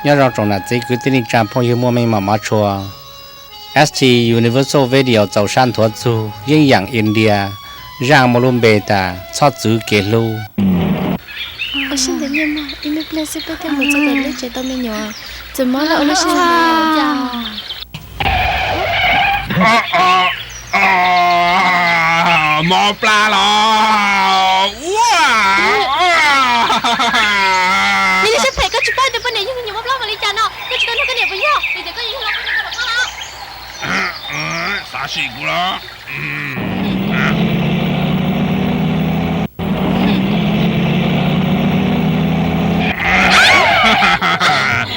Nyob zoo tsoom nam txiv kwv tij neej tsa phooj ywg muaj mej mom mov tshua. S T Universal Video txaus sab nthuav txug yeeb yam India, zaaj muaj lub npe tas Txhob Txwv Kev Hlub. Ua siab ntev nyiaj mog, ib me pliag xwb peb thiaj mus txog tom lub tsev tau me nyuam. Txawm mob los ua lub siab ntev. Mob plab los. Ua, nws yog siab phem, koj tsis paub tias poj niam yug me nyuam mob plab npaum li cas no, koj tsis tau nug koj niam puas yog, vim tias koj yug los koj niam mob plab los. Xav sim kuv los.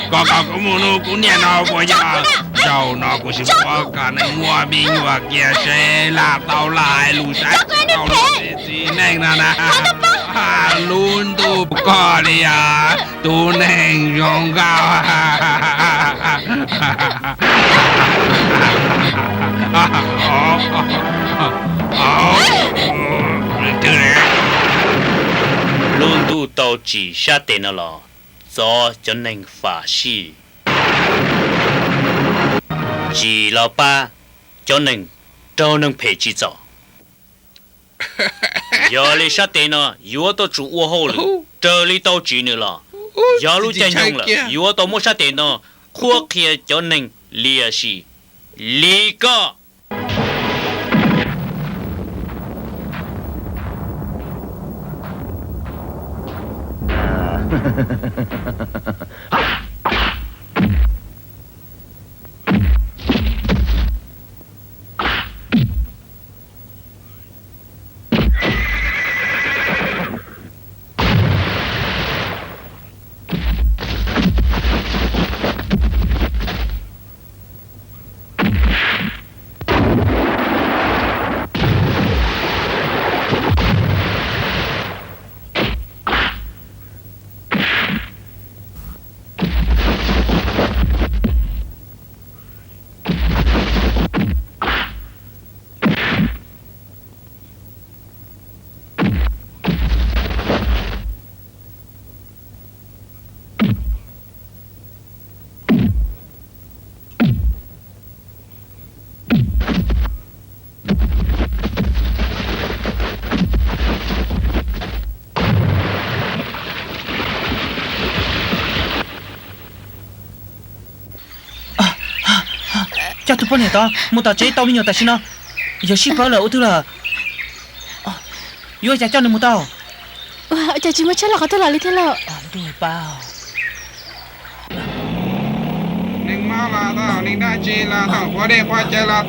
Koj kom kuv mus nug kuv niam no puas yog? Zaum no kuv sim muab koj neeg muaj me nyuam kiag seb lam tau lais lus saib tau los txiv neej no na. Lub ntuj koj li os, tus neeg zoo nkauj. Lub ntuj tau tsim sab tes no los txov cov neeg fam sij, tsis los pab cov neeg raug neeg phem tsim txom. Yog li sab tes no yuav tau tsum ua hauj lwm raws li tau tsim nws los, yog lub caij nyoog lawm yuav tau muab sab tes no qhuab qhia cov neeg liam sim li koj. Coj tus poj niam tod mus tom tsev tau me nyuam tam sim no. Yog sib pawg lawm ua twg lawm? Yuav ua cas coj nws mus tau? Ua cas tsis muaj tsheb los qhov twg los li thiab lauj? Ntuj pab.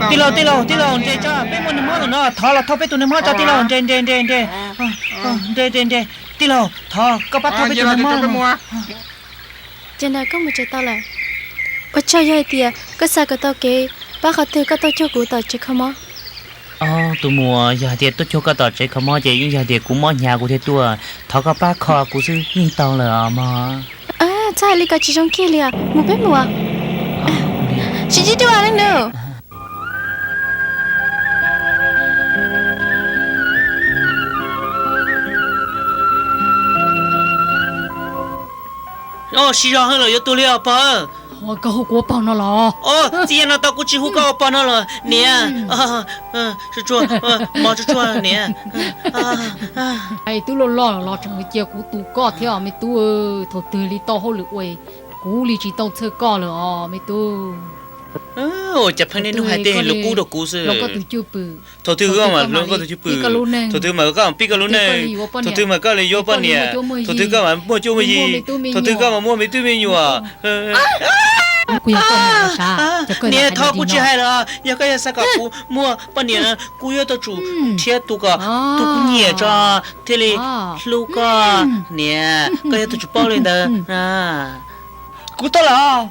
Tij laug, tij laug, tij laug, nres tso, peb muaj neeg mob lawm no, thov los thauj peb tus neeg mob tso tij laug, nres nres nres nres. Nres nres nres, tij laug, thov koj pab thauj peb tus neeg mob. Ces ntawd koj mus tsev tau lawm. Ua tsaug yog hais tias koj xav kom tau kev pab qhov twg koj tuaj cuag kuv tom tsev kho mob. Tus muam, yog hais tias tuaj cuag koj tom tsev kho mob ces yeej yog tias kuv mob hnyav kuv thiaj tuaj, thov koj pab kho kuv xwb yeej tau lawm os mog. Txhob hais li ko tsis zoo kiag li os, mus peb mus. Tsis tsis dua leej nus. Siv zog heev lawm yuav tuag li os pog. Koj hu kuv ua pog no los? Txij no tau kuv tsis hu koj ua pog no los niam. Mos tsuag tsuag niam. Twb loj loj los tseem cia kuv tu koj thiab me tub. Thaum twg li tau hauj lwm ua kuv li tsis tau txhawj koj lawm os me tub. Ua cas pheej niaj hnub hais tej lus qub rau kuv xwb. Thaum twg koj mam hloov koj tus cwj pwm, thaum twg mas koj pib koj lub neej, thaum twg mas koj li yuav poj niam, thaum twg koj mam muaj cuab muaj yig, thaum twg koj mam muaj me tub me nyuam. Niam, thov kuv tsis hais lawm, yog koj yog xav kom kuv muaj poj niam, kuv yuav tau tsum thiab tus kom tus kuv nyiam tso thiaj li hlub koj niam, koj yuav tau tsum paub li ntawd. Kuv tuaj los.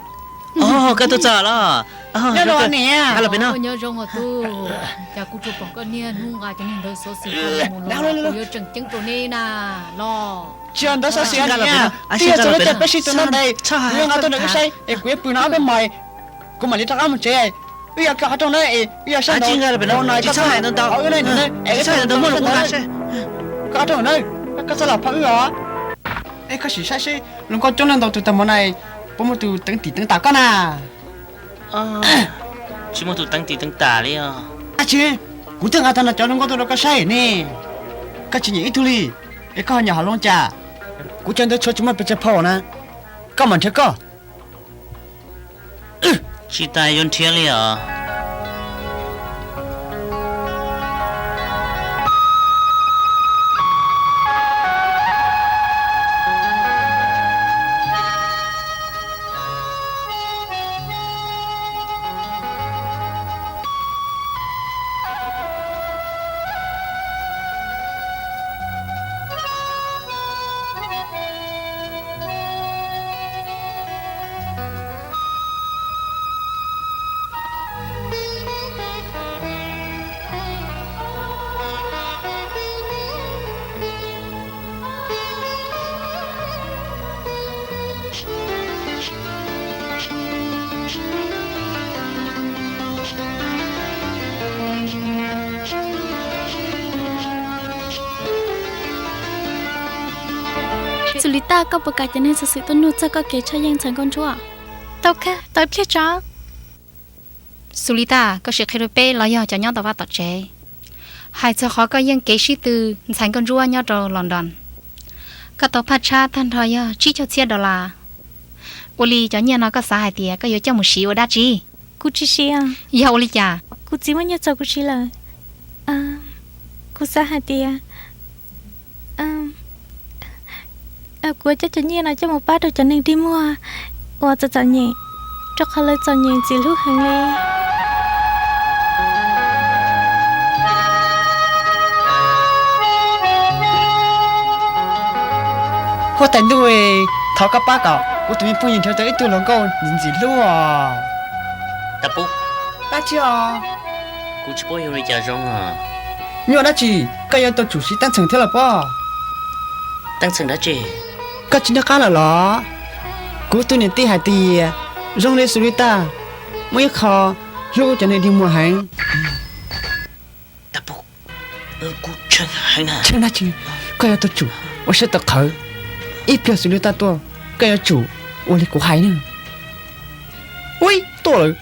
Koj tuaj txog los. Nyob zoo niam. Nyob zoo os tub. Cas kuv tsuas pom koj niaj hnub nqa cov neeg ntawd xov xwm mus los kuv yuav tseem ceeb rau nej na los. Tsis yog ntawd xov xwm niam, twb yog txog lub caij peb sib tua ntaub ntawv, kuv yuav nqa tuaj rau wb saib es kuv yuav pw no ob peb hmos, kuv mam li rov qab mus tsev. Wb yuav kiag qhov rooj na es wb yuav saib ntau no, koj txhob hais ntau ntau, koj txhob hais ntau ntau, muaj lus kuv nqa saib. Kiag qhov rooj na, koj txhob lam phau wb os. Es koj sim saib seb luag nkauj coob leej ntau tus tag npaum na, puas muaj tus teev tim teev tam koj na? Tsis muaj tus teev tim teev tam li os. Ab tsi, kuv twb nqa tag nrho cov hluas nkauj tuaj rau koj saib ne, koj tsis nyiam ib tug li, es koj ho nyiam hom loo cas? Kuv cov ntawd tshuav tsis muaj pes tsawg phau na, koj mam nrhiav koj. Tsis tas yuav nrhiav li os. Xus Lis Tas, koj puas kam cov neeg xov xwm tuaj nug txog koj kev tshaj yeej ntxhais nkauj ntsuab? Tau kawg, tos ib pliag tso. Xus Lis Tas, koj sim qhia rau peb los yog cov nyob tom vaj tom tsev, hais txog qhov koj yeej kev sib tw ntxhais nkauj ntsuab nyob rau London, koj tau phaj tshab tag nrho yog tsib caug txhiab dollar. Ua li cov nyiaj no koj xav hais tias koj yuav coj mus siv ua dab tsi? Kuv tsis siv. Yog ua li cas? Kuv txiv muab nyiaj txog kuv siv lawm. Kuv xav hais tias kuv coj cov nyiaj no coj mus pab rau cov neeg dig muag uas txom txom nyem, rau qhov lawv txom nyem ntxim hlub heev li. Huab tais ntuj, thov koj pab kom kuv tus me phooj ywg nrhiav tau ib tug hluas nkauj ntxim ntxim hlub os. Dab tsi os? Kuv tsis paub yuav ua li cas zoo os. Nyuaj dab tsi, koj yuav tau tsum siv teeb txheem thiab los pob. Teeb txheem dab tsi? Koj tsis nco qab lawm los? Kuv tus niam tij hais tias zoo li Xus Lis Tas muaj ib qho hlub cov neeg dig muag heev. Tsheej dab tsi, koj yuav tau tsum ua siab tawv qhawv. Ib pliag Xus Lis Tas tuaj, koj yuav tsum ua li kuv hais na. Ui, tuaj lawm.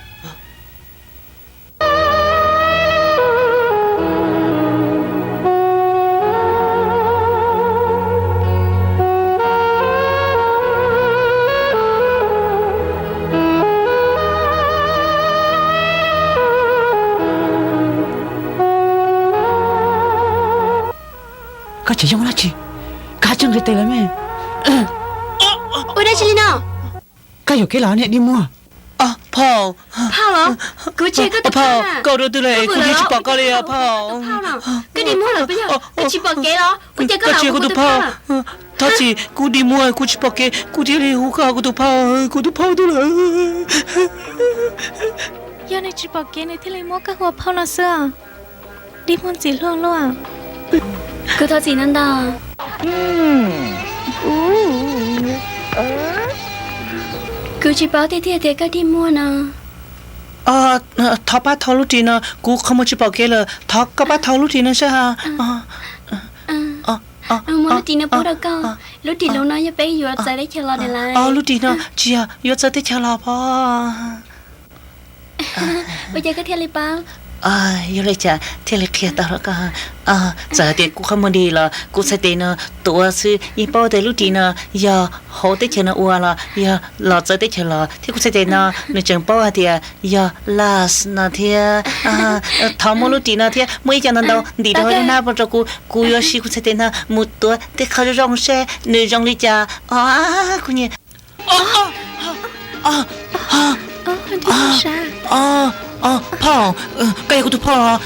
Koj tsis yooj dab tsi, koj tseem nqis tes lawm me. Ua dab tsi li no? Koj yuam kev los niag dig muag. Phauj, phauj los? Kuv tsis, koj tus phauj, koj ua dua twg lawm kuv yeej tsis pom koj li os phauj. Koj dig muag lawm puas yog? Koj tsis pom kev los? Ua cas koj los ua kuv tus phauj? Thov txim, kuv dig muag kuv tsis pom kev kuv thiaj li hu koj kuv tus phauj, kuv tus phauj twg lawm? Yog nws tsis pom kev nws thiaj li muab koj hu ua phauj no xwb os. Dig muag ntxim hlub luaj. Kuv thov txim ntau ntau. Kuv tsis paub tiag tiag tias koj dig muag no. Thov pab thau lub ris no, kuv qhov muag tsis pom kev lawm, thov koj pab thau lub ris no saib. Muab lub ris no pub rau koj. Lub ris lub no yog peb yuav txawv teb chaws los lawm. Lub ris no tsis yog yuav txawv teb chaws los pov. Ua cas koj thiaj li paub? Yog li cas thiaj li qhia tau rau koj? Txawm hais tias kuv qhov muag dig los kuv txhais tes no tuav xwb yeej paub tias lub ris no yog hauv teb chaws no ua los yog los txawv teb chaws los thiab. Kuv txhais tes no nws tseem paub hais tias yog las no thiab. Thov muab lub ris no thiab muab ib co ntau ntau ntim rau hauv hnab rau kuv, kuv yuav siv kuv txhais tes no mus tuav tej qhov zoo zoo seb nws zoo li cas. Kuv nyiam. Phauj, koj yog kuv tus phauj.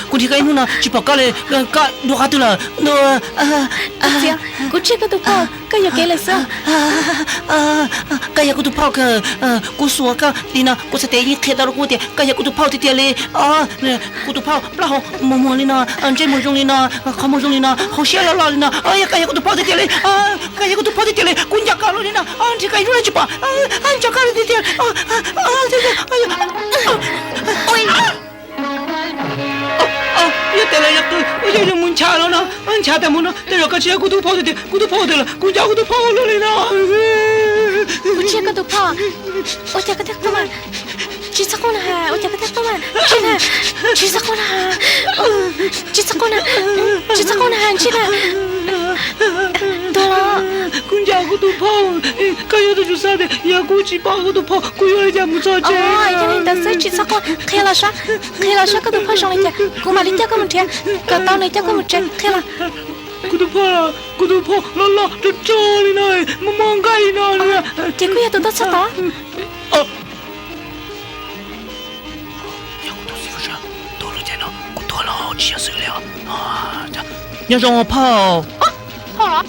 Kuv nrhiav koj ib hnub no tsis pom koj li, koj dua qhov twg lawm? Kuv tsis yog koj tus phauj, koj yuam kev lawm xwb. Koj yog kuv tus phauj kawg. Kuv xuas koj li no kuv txhais tes yeej qhia tau rau kuv tias koj yog kuv tus phauj tiag tiag li. Kuv tus phauj plaub hau muag muag li no, ntsej muag zoo li no, qhov muag zoo li no, hauv siab loj loj li no. Koj yog kuv tus phauj tiag tiag li. Koj yog kuv tus phauj tiag tiag li, kuv nco koj li no, nrhiav koj ib hnub no tsis pom, nco koj li tiag tiag. Yog tes los yog qw, yog yuav mus nchav los no, nchav tas mus no, tej zaum koj tsis yog kuv tus phauj tiag tiag. Kuv tus phauj tiag los, kuv nco kuv tus phauj luaj li no. Kuv tsis yog koj tus phauj. Ua cas koj thiaj quaj mas? Tsis txhob quaj na has, ua cas koj thiaj quaj mas? Tsis na, tsis txhob quaj na has, tsis txhob quaj na, tsis txhob quaj na has, tsis na. Tuag los? Kuv ncav kuv tus phauj. Koj yuav tsum xav tias yog kuv tsis pom kuv tus phauj, kuv yuav li cas mus txog tsev? Yog li ntawd xwb tsis txhob quaj, qhia los saib, qhia los saib koj tus phauj zoo li cas, kuv mam li coj koj mus nrhiav kom tau nws coj koj mus tsev, qhia los. Kuv tus phauj, kuv tus phauj loj loj rog rog li no, muaj muaj nqaij li no. Ces koj yog tus tuaj txog tod. Yog kuv tus xib fwb tuag lawm ces no kuv tuag los tsis yog xwb li os. Nyob zoo phauj. Phauj los?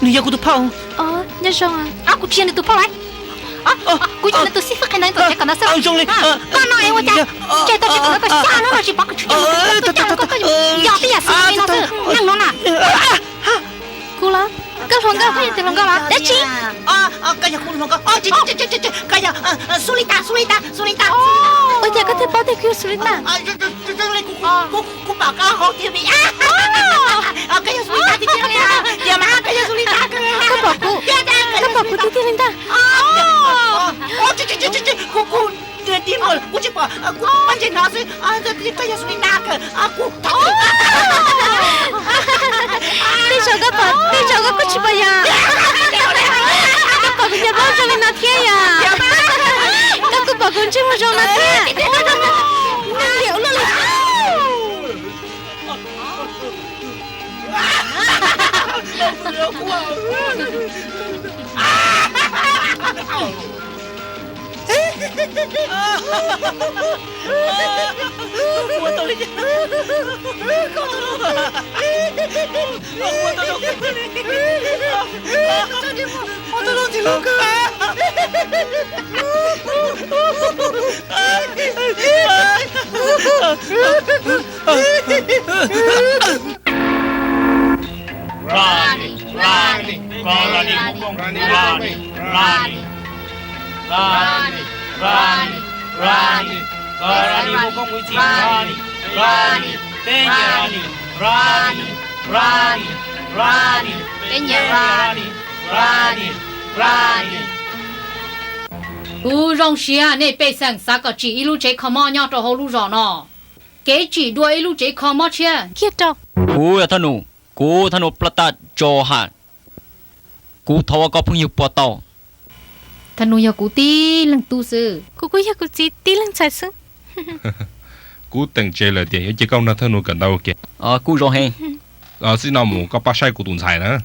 Nws yog kuv tus phauj. Nyob zoo. Kuv tsis yog nws tus phauj lawm. Kuv yog nws tus xib fwb qhia nws tus tsev kom ntawd xwb. Zoo li. Koj no es ua cas? Tseem tau tsev kom ntawd koj xya hnub no tsis pom kuv tshwm sim, kuv caij los koj yog tej yam xwb li no xwb. Neeg no na. Kuv los? Koj hluas nkauj, koj yog tus hluas nkauj los? Dab tsi? Koj yog kuv hluas nkauj. Koj yog Xulita, Xulita, Xulita. Ua cas koj thiaj paub tias kuv yog Xulita? Kuv pom koj hauv T V. Koj yog Xulita tiag tiag li. Yog mas koj yog Xulita. Koj pom kuv, koj pom kuv tiag tiag li ntag. Kuv, kuv, kuv tsis pom, kuv pab ntses no xwb. Koj yog Xulita kawg, kuv thov. Tej zaum koj pom, tej zaum koj kuj tsis pom yom. Koj pom kuv cov plaub zoo li no thiab yom. Koj kuj pom kuv ntsej muag zoo no thiab. Ua luaj li, ua luaj li. Kuv zoo siab nej pej xeem xav kom tsim ib lub tsev kho mob nyob rau hauv lub zos no. Kev tsim dua ib lub tsev kho mob tshiab kiag rau. Kuv yog thaj nus, kuv thaj nus plab taj tso ham. Kuv thov ua koj phooj ywg puas tau? Thaj nus yog kuv tib leeg tub xwb. Kuv kuj yog kuv txiv tib leeg ntxhais xwb. Kuv teem tsev lawm tias yuav cia koj nrog thaj nus kawm ntawv ua ke. Kuj zoo heev. Xij no mus koj pab saib kuv tus ntxhais na.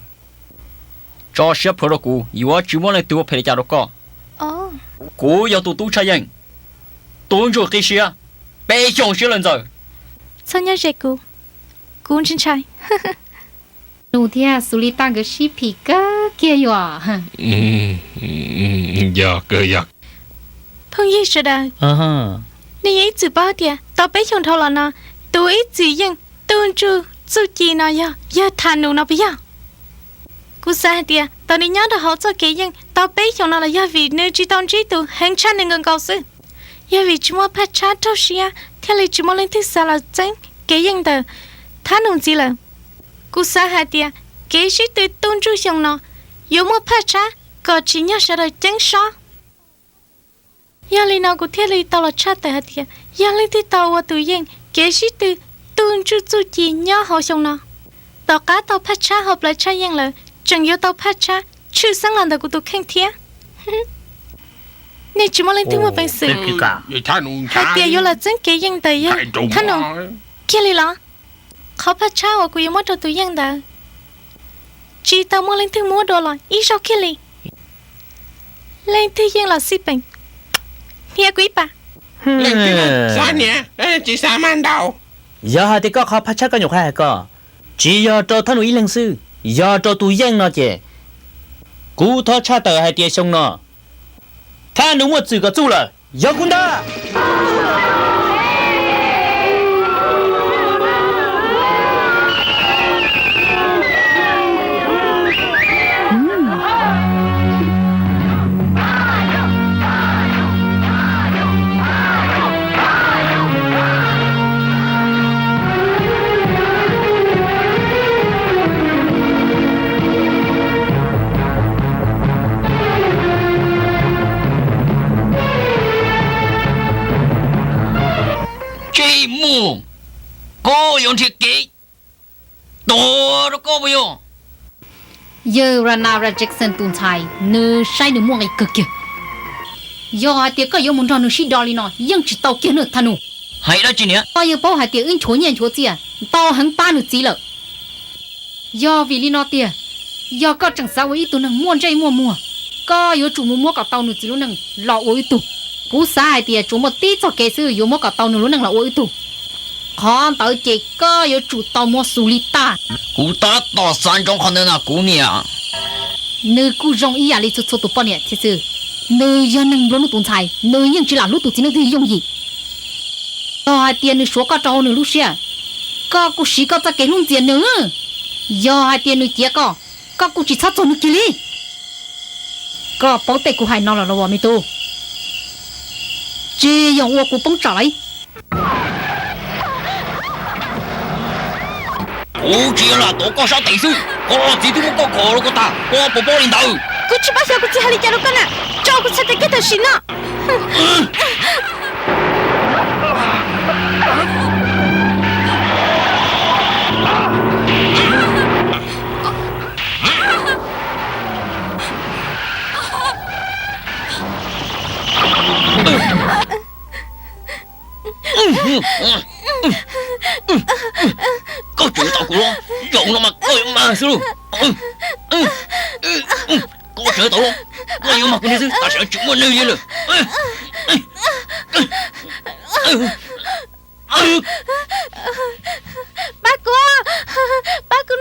Tso siab plhuav rau kuv, yuav tsis muaj leej twg ua phem li cas rau koj. Kuv yog tus tub tshaj yeej, tus ntsuj qib siab, peb xyoos siab lawm ntxawm. Txhob nyob ze kuv, kuv ntshai ntshai. Nus thiab Xulita nkawd sib phim kawg kiag yom. Yog kawg yog. Phooj ywg sawv daws, nej yeej ib txwm paub tias tau peb xyoos dhau los no, tus ib txwm yeej tu ntsuj txuj ci no yog, yog Thav Nus no puas yog? Kuv xav hais tias tos nws nyob rau hauv txoj kev yeej tau peb xyoos no los yog vim nws tsis tau ntsib tus heev tshaj nws nkaus nkaus xwb. Yog vim tsis muaj phaj tshab raug siab thiaj li tsis muaj leej twg xav los txeeb kev yeej ntawm Thab Nus ntxiv lawm. Kuv xav hais tias kev sib tw tu ntsuj xyoo no yuav muaj phaj tshab kom tsim nyog sawv daws ceeb sob. Yog li no kuv thiaj li tau los tshaj tawm hais tias yog leej twg tau ua tus yeej kev sib tw tu ntsuj txuj ci nyob hauv xyoo no, tom qab tau phaj tshab hauv plawv tshaj yeej lawm tseem yuav tau phaj tshab tshwj xeeb los ntawm kuv tus kheej thiab. Nej tsis muaj leej twg muaj peev xwm hais tias yuav los txeeb kev yeej ntawm yawg Thab Nus kiag li los? Qhov phaj tshab uas kuv yuav muab rau tus yeej ntawd tsis tau muaj leej twg muab dua los ib zaug kiag li. Leej twg yeej los xij peem, hnia kuv ib pas. Tsis xav mas ntau. Yog hais tias koj qhov phaj tshab koj nyuam qhuav hais ko tsis yog rau Thab Nus ib leeg xwb, yog rau tus yeej no ces kuv thov tshaj tawm hais tias xyoo no Thab Nus muaj txwm kom txuj lawm, yog kuv ntag. Ntsej muag, koj yuav nrhiav kev tuag rau koj puas yog? Yawg Rana Rajackson tus ntxhais, nws saib nws muaj nqis kawg kiag. Yog hais tias koj yuav mus nrog nws sib do li no yeej tsis tau kiag na Thaj Nus. Hais dab tsi niam? Koj yeej paub hais tias wb nchuav nyiaj nchuav txiaj ntau heev pab nws txiv lawm. Yog vim li no tiag, yog koj tseem xav ua ib tug neeg muaj ntsej muaj muag, koj yuav tsum mus muab kom tau nws txiv lub neej los ua wb tug. Kuv xav hais tias tsuas muaj tib txoj kev xwb yuav muab kom tau nws lub neej los ua wb tug. Qhov ntawd ces koj yuav tsum tau muab xus li tag. Kuv tab tom xav ntsoov qhov ntawd na kuv niam. Nws kuj zoo ib yam li txhua txhua tus poj niam thiab xwb. Nws yog neeg nplua nuj tus ntxhais, nws yeej tsis lam hlub tus txiv neej twg yooj yim. Yog hais tias nws suav koj rau hauv nws lub siab, koj kuj siv koj txoj kev hlub ntxias nws. Yog hais tias nws ciav koj, koj kuj tsis txhob txuag nws kiag li. Koj paub tej kuv hais no los los me tub? Tsis yog ua kuv poob tsom lawm. Kuv tsis yog lam tuav koj sab tes xwb, koj txiv twb muab koj khom rau koj tag, koj puas paub li ntawd? Kuv tsis paub xyov kuv txiv hais li cas rau koj na. Tso kuv txhais tes kiag tam sim no. Koj tseem yuav tau kuv los? Zaum no mas koj yuav mag xwb lauj. Koj tseem yuav tau los? Koj yuav mag kuv niag xwb, tam sim no tsis muaj neeg li lawm. Pab kuv, pab kuv,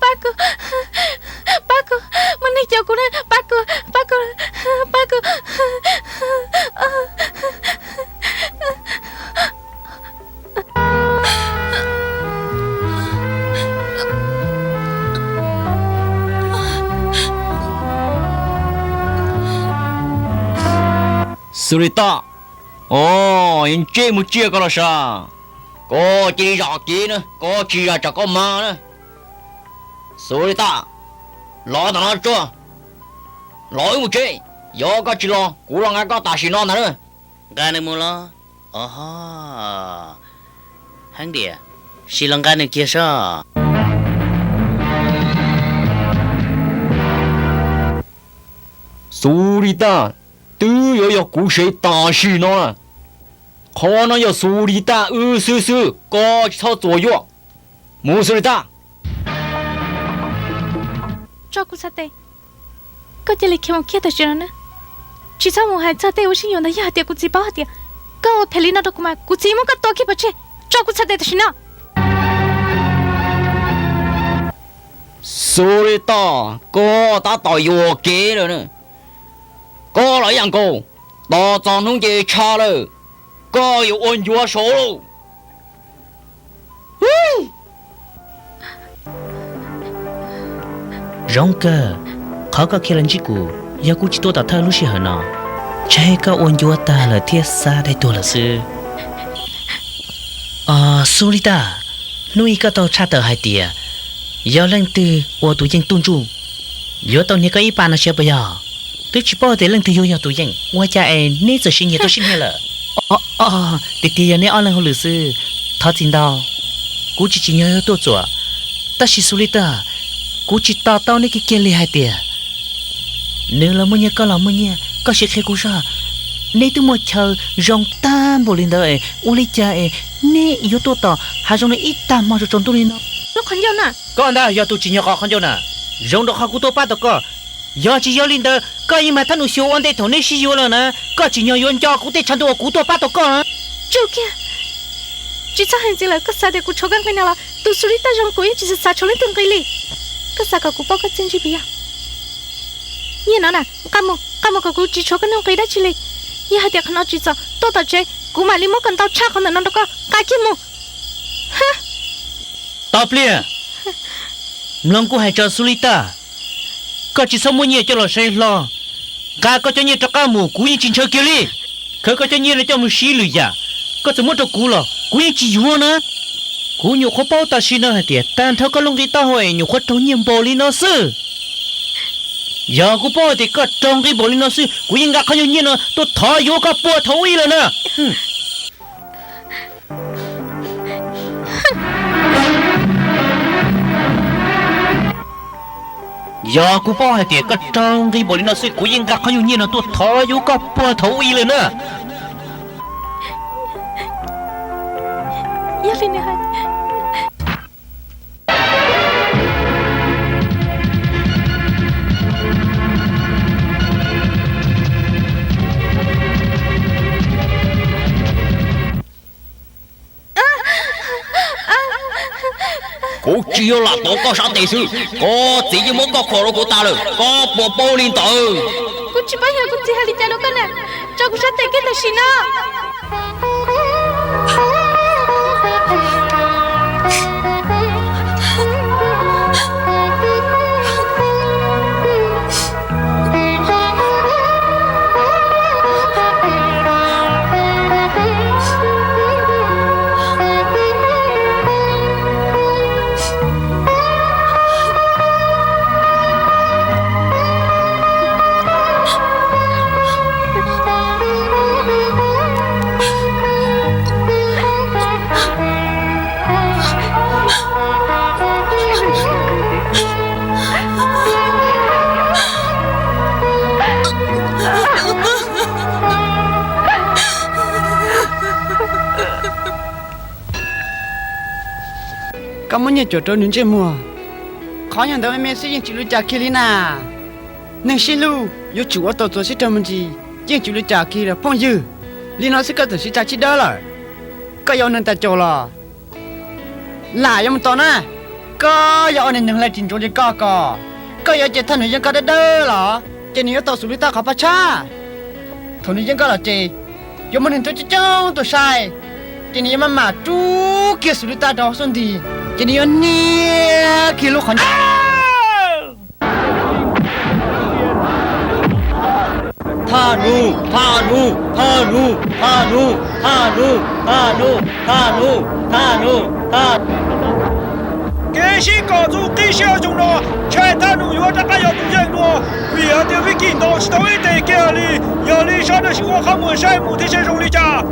pab kuv, pab kuv, muaj neeg caum kuv na, pab kuv, pab kuv, pab kuv. Xulita, o, yuav ntsej muag tsiaj koj los sav. Koj cia li zam kev na, koj tsis zam tsam koj mag na. Xulita, los tom no tso, los wb mus tsev. Yog koj tsis los kuv los nqa koj tam sim no ntag na. Nqa nws mus los? O, heev tiag, sim los nqa nws kiag soj. Xulita, twb yuav yog kuv sev tam sim no na. Qhov no yog Xulita wb xwb xwb, koj tsis txhob txuas yuav. Mus Xulita. Tso kuv txhais tes, koj cia li khiav mus kiag tam sim no na. Tsis txhob mus hais txog tej ua sib yuav ntawd, yog hais tias kuv txiv paub hais tias koj ua phem li no rau kuv mas kuv txiv muab koj tua kiag pov tseg. Tso kuv txhais tes tam sim no. Xulita, koj tab tom yuam kev lawm na. Koj los ib yam nkaus, tos txog hnub ces tshaj lawm, koj yuav ua ncuav saud lauj. Zoo kawg, qhov koj khiav los ntsib kuv, yog kuv tsis tuaj tom thawj lub sij hawm no, ntshe koj ua ncuav tag lawm thiab xa dai tuag lawm xwb. Xulita, hnub ib koj tau tshaj tawm hais tias yog leej twg ua tus yeej tuj ntsuj, yuav tau hnia koj ib pas no siav puas yog? Twb tsis paub tias leej twg yuav yog tus yeej, ua cas es neb txawm sis nyiam tau sib hnia lawm? Tiag tiag yog neb ob leeg hauj lwm xwb, thov txim ntau. Kuv tsis tsim nyog yuav tuaj txuam, tab sis Xulita, kuv tsis to taub neb kiag kiag li hais tias nws los muaj nyiaj koj los muaj nyiaj, koj sim qhia kuv soj. Neb twb muaj chaw zoo tag npaum li ntawd es ua li cas es neb yuav tuaj tom hav zoov no ib tag hmo tsaus ntuj li no? Lub qhov ncauj na. Koj ntag yog tus tsim nyog qhov qhov ncauj na. Zoo rau qhov kuv tuaj pab tau koj. Yog tsis yog li ntawd koj yeej mag Thaj Nus xyuas ua ntej thaum neb sib yuav lawm na. Koj tsim nyog yuav nco kuv tej tshav ntuj uas kuv tuaj pab tau koj na. Tsum kiag, tsis txhob hais ntxiv lawm, koj xav tias kuv tshuav koj nqi no los? Tus Xulita zoo kuv yeej tsis xav tshuav leej twg nqi li. Koj xav kom kuv paub koj txiaj ntsig puas yog? Nyiaj no na, nqa mus, nqa mus kom kuv tsis tshuav koj nuj nqi dab tsi li. Yog hais tias qhov no tsis txaus, tuaj tom tsev kuv mam li muab kom ntau tshaj qhov ntawm no rau koj, nqa kiag mus. Tau pliag, mloog kuv hais tso Xulita, koj tsis txhob muab nyiaj coj los saib hlo. Nqa koj cov nyiaj rov qab mus, kuv yeej tsis ntshaw kiag li. Khawb koj cov nyiaj no coj mus siv lwm yam, koj txawm muab rau kuv los kuv yeej tsis yuav na. Kuv nyuam qhuav paub tam sim no hais tias tag nrho koj lub nqi taub hau es nyuam qhuav raug nyiaj npaum li no xwb. Yog kuv paub hais tias koj raug nqi npaum li no xwb, kuv yeej nqa qhov nyuag nyiaj no tuaj thov yuav koj puag thaum ub ib lawm na. Yog kuv paub hais tias koj raug nqi npaum li no xwb kuv yeej nqa qhov nyuag nyiaj no tuaj thov yuav koj puag thaum ub ib lawm na. Kuv tsis yog lam tov koj sab tes xwb, koj txiv yeej muab koj khuam rau kuv tas lawm, koj puas paub li ntawd? Kuv tsis paub yog kuv txiv hais li cas rau koj na, tso kuv sab tes kiag tam sim no. Koj muab nyiaj cuam rau nws ntsej muag, qhov nyuag ntawd me me xwb yeej tsis ua li cas kiag li na. Neeg sib hlub yuav tsum ua tau txuas sib raug me ntsis, yeej tsis ua li cas kiag los phooj ywg. Li no xwb koj txawm sib tsa sib dawb lawm. Koj yuav ua neeg tas caus los lam yuav mus tos na. Koj yuav ua neeg hlais tsis ntsuav li koj ko, koj yuav cia thaj nws yeej koj dawb dawb los ces nws yuav tau xus li taj qhov pab tshab. Thaum nws yeej koj los ces yuav muaj neeg tuaj coob coob tuaj saib, ces nws yuav maj mam rub kiag xus li taj rau xub nti, ces nws yuav nias kiag lub qhov ncauj. Thaj nus, thaj nus, thaj nus, thaj nus, thaj nus, thaj nus, thaj nus, thaj nus, thaj. Kev sib kom txuj qib siab zoo no, ntshai thaj nus yuav rov qab yog tus yeej dua, vim hais tias Vij Kij ntaus tsis tau ib teg kiag li. Yog li sawv daws sim ua qhov muag saib mus thiab seb zoo li cas.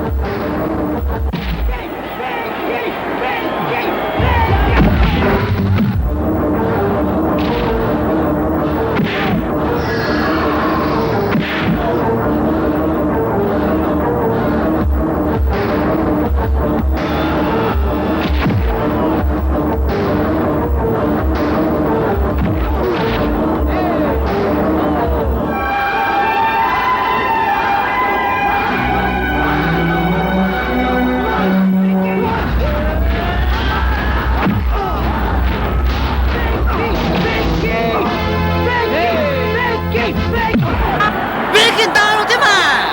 Vij Kij ntau thiab mas.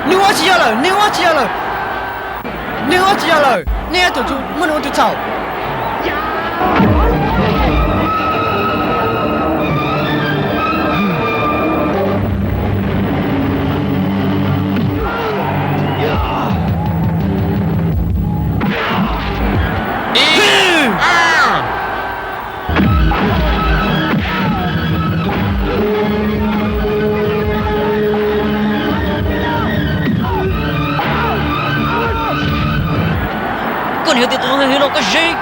Nws ua tsis yog lawm, nws ua tsis yog lawm. Nws ua tsis yog lawm, nej yuav tsum muab nws ua tus txhaum. Koj niag tus tus hwv no koj zeeb.